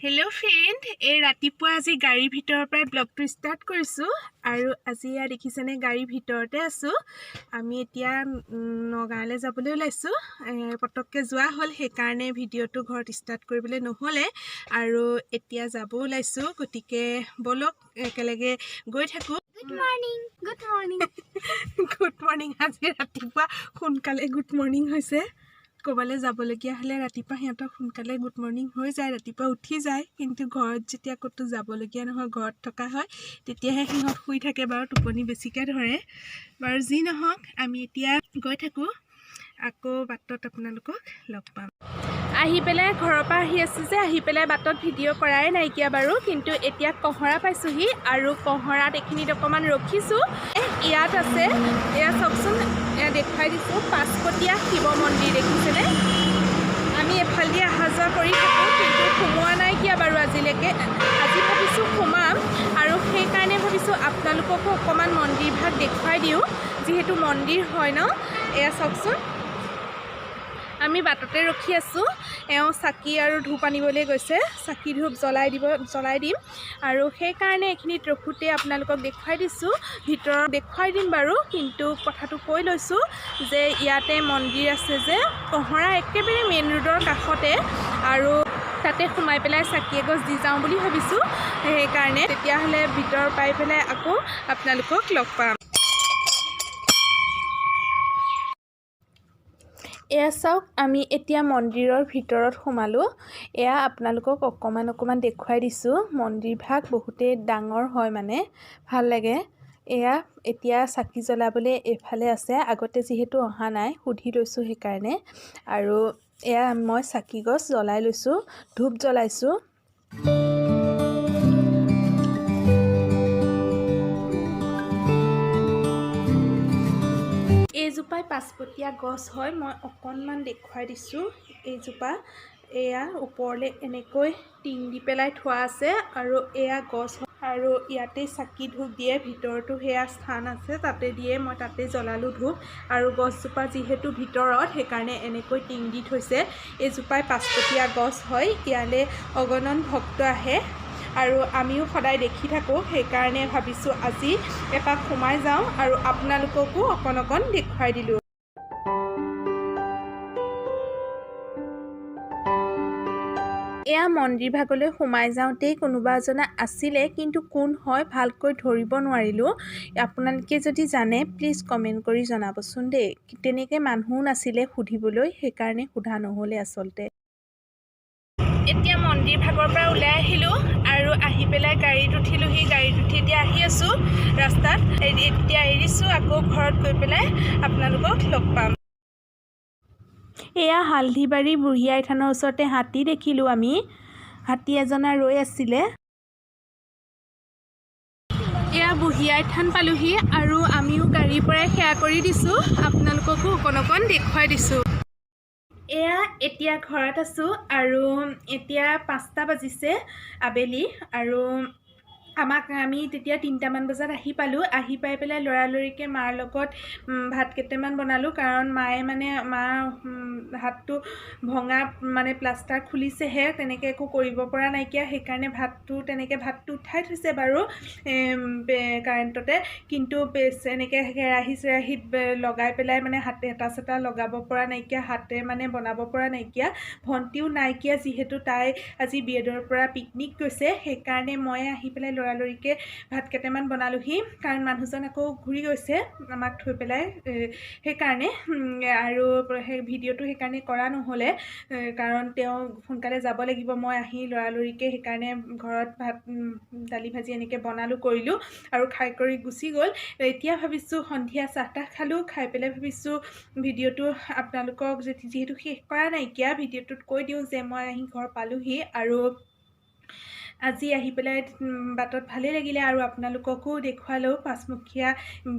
Hello' friend, এই ৰাতিপুৱা আজি গাড়ীৰ ভিতৰৰ পৰাই ব্লগটো ষ্টাৰ্ট কৰিছোঁ। আৰু আজি ইয়াত দেখিছেনে, গাড়ীৰ ভিতৰতে আছোঁ। আমি এতিয়া নগাঁৱলৈ যাবলৈ ওলাইছোঁ। পটককৈ যোৱা হ'ল, সেইকাৰণে ভিডিঅ'টো ঘৰত ষ্টাৰ্ট কৰিবলৈ নহ'লে। আৰু এতিয়া যাব ওলাইছোঁ, গতিকে ব'লক একেলগে গৈ থাকোঁ। Good morning, good morning. Good morning. আজি ৰাতিপুৱা সোনকালে গুড মৰ্ণিং হৈছে। ক'ৰবালৈ যাবলগীয়া হ'লে ৰাতিপুৱা সিহঁতক সোনকালে গুড মৰ্ণিং হৈ যায়, ৰাতিপুৱা উঠি যায়। কিন্তু ঘৰত যেতিয়া ক'তো যাবলগীয়া নহয়, ঘৰত থকা হয়, তেতিয়াহে সিহঁত শুই থাকে বাৰু, টোপনি বেছিকৈ ধৰে। বাৰু যি নহওক, আমি এতিয়া গৈ থাকোঁ, আকৌ বাটত আপোনালোকক লগ পাম। আহি পেলাই ঘৰৰ পৰা আহি আছোঁ যে, আহি পেলাই বাটত ভিডিঅ' কৰাই নাইকিয়া বাৰু। কিন্তু এতিয়া কঁহৰা পাইছোঁহি আৰু কঁহৰাত এইখিনিত অকণমান ৰখিছোঁ। ইয়াত আছে, এয়া চাওকচোন, এয়া দেখুৱাই দিছোঁ, পাঁচপটীয়া শিৱ মন্দিৰ, দেখিছেনে? আমি এফালেদি অহা যোৱা কৰি থাকোঁ, কিন্তু সোমোৱা নাইকিয়া বাৰু আজিলৈকে। আজি ভাবিছোঁ সোমাম আৰু সেইকাৰণে ভাবিছোঁ আপোনালোককো অকণমান মন্দিৰভাগ দেখুৱাই দিওঁ, যিহেতু মন্দিৰ হয় ন। এয়া চাওকচোন, আমি বাটতে ৰখি আছোঁ। এওঁ চাকি আৰু ধূপ আনিবলৈ গৈছে। চাকি ধূপ জ্বলাই দিব, জ্বলাই দিম। আৰু সেইকাৰণে এইখিনিত ৰখোঁতে আপোনালোকক দেখুৱাই দিছোঁ। ভিতৰত দেখুৱাই দিম বাৰু, কিন্তু কথাটো কৈ লৈছোঁ যে ইয়াতে মন্দিৰ আছে যে, কঁহৰা একেবাৰে মেইন ৰোডৰ কাষতে। আৰু তাতে সোমাই পেলাই চাকি এগছ দি যাওঁ বুলি ভাবিছোঁ সেইকাৰণে। তেতিয়াহ'লে ভিতৰ পাই পেলাই আকৌ আপোনালোকক লগ পাম। এয়া চাওক, আমি এতিয়া মন্দিৰৰ ভিতৰত সোমালোঁ। এয়া আপোনালোকক অকণমান অকণমান দেখুৱাই দিছোঁ। মন্দিৰভাগ বহুতেই ডাঙৰ হয়, মানে ভাল লাগে। এয়া এতিয়া চাকি জ্বলাবলৈ এইফালে আছে। আগতে যিহেতু অহা নাই, সুধি লৈছোঁ সেইকাৰণে। আৰু এয়া মই চাকি গছ জ্বলাই লৈছোঁ, ধূপ জ্বলাইছোঁ। এইজোপাই পাঁচপটীয়া গছ হয়, মই অকণমান দেখুৱাই দিছোঁ। এইজোপা এয়া ওপৰলৈ এনেকৈ টিং দি পেলাই থোৱা আছে আৰু এয়া গছ হয়। আৰু ইয়াতে চাকি ধূপ দিয়ে। ভিতৰতো সেয়া স্থান আছে, তাতে দিয়ে। মই তাতে জ্বলালোঁ ধূপ। আৰু গছজোপা যিহেতু ভিতৰত, সেইকাৰণে এনেকৈ টিং দি থৈছে। এইজোপাই পাঁচপটীয়া গছ হয়। ইয়ালৈ অগণন ভক্ত আহে আৰু আমিও সদায় দেখি থাকোঁ। সেইকাৰণে ভাবিছোঁ আজি এপাক সোমাই যাওঁ আৰু আপোনালোককো অকণ অকণ দেখুৱাই দিলোঁ। এয়া মন্দিৰ ভাগলৈ সোমাই যাওঁতেই কোনোবা এজনা আছিলে, কিন্তু কোন হয় ভালকৈ ধৰিব নোৱাৰিলোঁ। আপোনালোকে যদি জানে, প্লিজ কমেণ্ট কৰি জনাবচোন দেই। তেনেকৈ মানুহো নাছিলে সুধিবলৈ, সেইকাৰণে সোধা নহ'লে আচলতে। এতিয়া মন্দিৰ ভাগৰ পৰা ওলাই আহিলোঁ আৰু আহি পেলাই গাড়ীত উঠিলোহি। গাড়ীত উঠি এতিয়া আহি আছোঁ ৰাস্তাত। এতিয়া এৰিছোঁ, আকৌ ঘৰত গৈ পেলাই আপোনালোকক লগ পাম। এয়া হালধিবাৰী বুঢ়ী আই থানৰ ওচৰতে হাতী দেখিলোঁ আমি। হাতী এজনা ৰৈ আছিলে। এয়া বুঢ়ী আই থান পালোহি আৰু আমিও গাড়ীৰ পৰাই সেৱা কৰি দিছোঁ, আপোনালোককো অকণ অকণ দেখুৱাই দিছোঁ। এয়া এতিয়া ঘৰত আছোঁ আৰু এতিয়া 5টা বাজিছে আবেলি। আৰু আমি তেতিয়া 3টামান বজাত আহি পালোঁ। আহি পাই পেলাই লৰালৰিকৈ মাৰ লগত ভাত কেইটামান বনালোঁ, কাৰণ মায়ে মানে মাৰ হাতটো ভঙা, মানে প্লাষ্টাৰ খুলিছেহে, তেনেকৈ একো কৰিব পৰা নাইকিয়া। সেইকাৰণে ভাতটো তেনেকৈ ভাতটো উঠাই থৈছে বাৰু কাৰেণ্টতে, কিন্তু এনেকৈ কেৰাহী চেৰাহীত লগাই পেলাই মানে হাতে হেতা চেতা লগাব পৰা নাইকিয়া, হাতে মানে বনাব পৰা নাইকিয়া। ভণ্টিও নাইকিয়া, যিহেতু তাই আজি বি এডৰ পৰা পিকনিক গৈছে। সেইকাৰণে মই আহি পেলাই লৰালৰিকৈ ভাত কেইটামান বনালোহি, কাৰণ মানুহজন আকৌ ঘূৰি গৈছে আমাক থৈ পেলাই, সেইকাৰণে। আৰু সেই ভিডিঅ'টো সেইকাৰণে কৰা নহ'লে, কাৰণ তেওঁ সোনকালে যাব লাগিব। মই আহি লৰালৰিকৈ সেইকাৰণে ঘৰত ভাত দালি ভাজি এনেকৈ বনালোঁ কৰিলোঁ আৰু খাই কৰি গুচি গ'ল। এতিয়া ভাবিছোঁ সন্ধিয়া চাহ তাহ খালোঁ, খাই পেলাই ভাবিছোঁ ভিডিঅ'টো আপোনালোকক যিহেতু শেষ কৰা নাইকিয়া, ভিডিঅ'টোত কৈ দিওঁ যে মই আহি ঘৰ পালোহি। আৰু আজি আহি পেলাই বাটত ভালেই লাগিলে আৰু আপোনালোককো দেখুৱালেও পাঁচমুখীয়া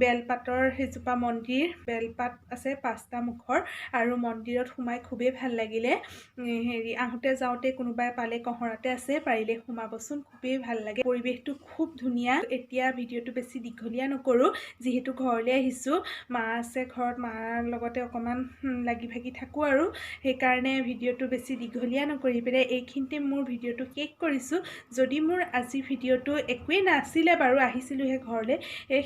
বেলপাতৰ সেইজোপা মন্দিৰ, বেলপাত আছে 5টা মুখৰ আৰু মন্দিৰত সোমাই খুবেই ভাল লাগিলে। হেৰি আহোঁতে যাওঁতে কোনোবাই পালে কঁহৰাতে আছে, পাৰিলে সোমাবচোন, খুবেই ভাল লাগে, পৰিৱেশটো খুব ধুনীয়া। এতিয়া ভিডিঅ'টো বেছি দীঘলীয়া নকৰোঁ, যিহেতু ঘৰলৈ আহিছোঁ, মা আছে ঘৰত, মাৰ লগতে অকণমান লাগি ভাগি থাকোঁ আৰু সেইকাৰণে ভিডিঅ'টো বেছি দীঘলীয়া নকৰি পেলাই এইখিনিতে মোৰ ভিডিঅ'টো শেষ কৰিছোঁ। যদি মোৰ আজি ভিডিঅ'টো একোৱেই নাছিলে বাৰু, আহিছিলোঁহে ঘৰলৈ,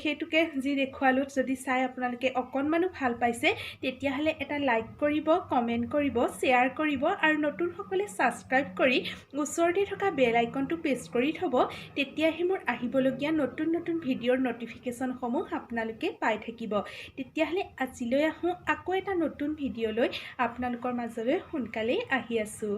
সেইটোকে যি দেখুৱালোঁ, যদি চাই আপোনালোকে অকণমানো ভাল পাইছে তেতিয়াহ'লে এটা লাইক কৰিব, কমেণ্ট কৰিব, শ্বেয়াৰ কৰিব আৰু নতুনসকলে ছাবস্ক্ৰাইব কৰি ওচৰতে থকা বেল আইকনটো প্ৰেছ কৰি থ'ব, তেতিয়াহে মোৰ আহিবলগীয়া নতুন নতুন ভিডিঅ'ৰ ন'টিফিকেশ্যনসমূহ আপোনালোকে পাই থাকিব। তেতিয়াহ'লে আজিলৈ আহোঁ, আকৌ এটা নতুন ভিডিঅ'লৈ আপোনালোকৰ মাজলৈ সোনকালেই আহি আছোঁ।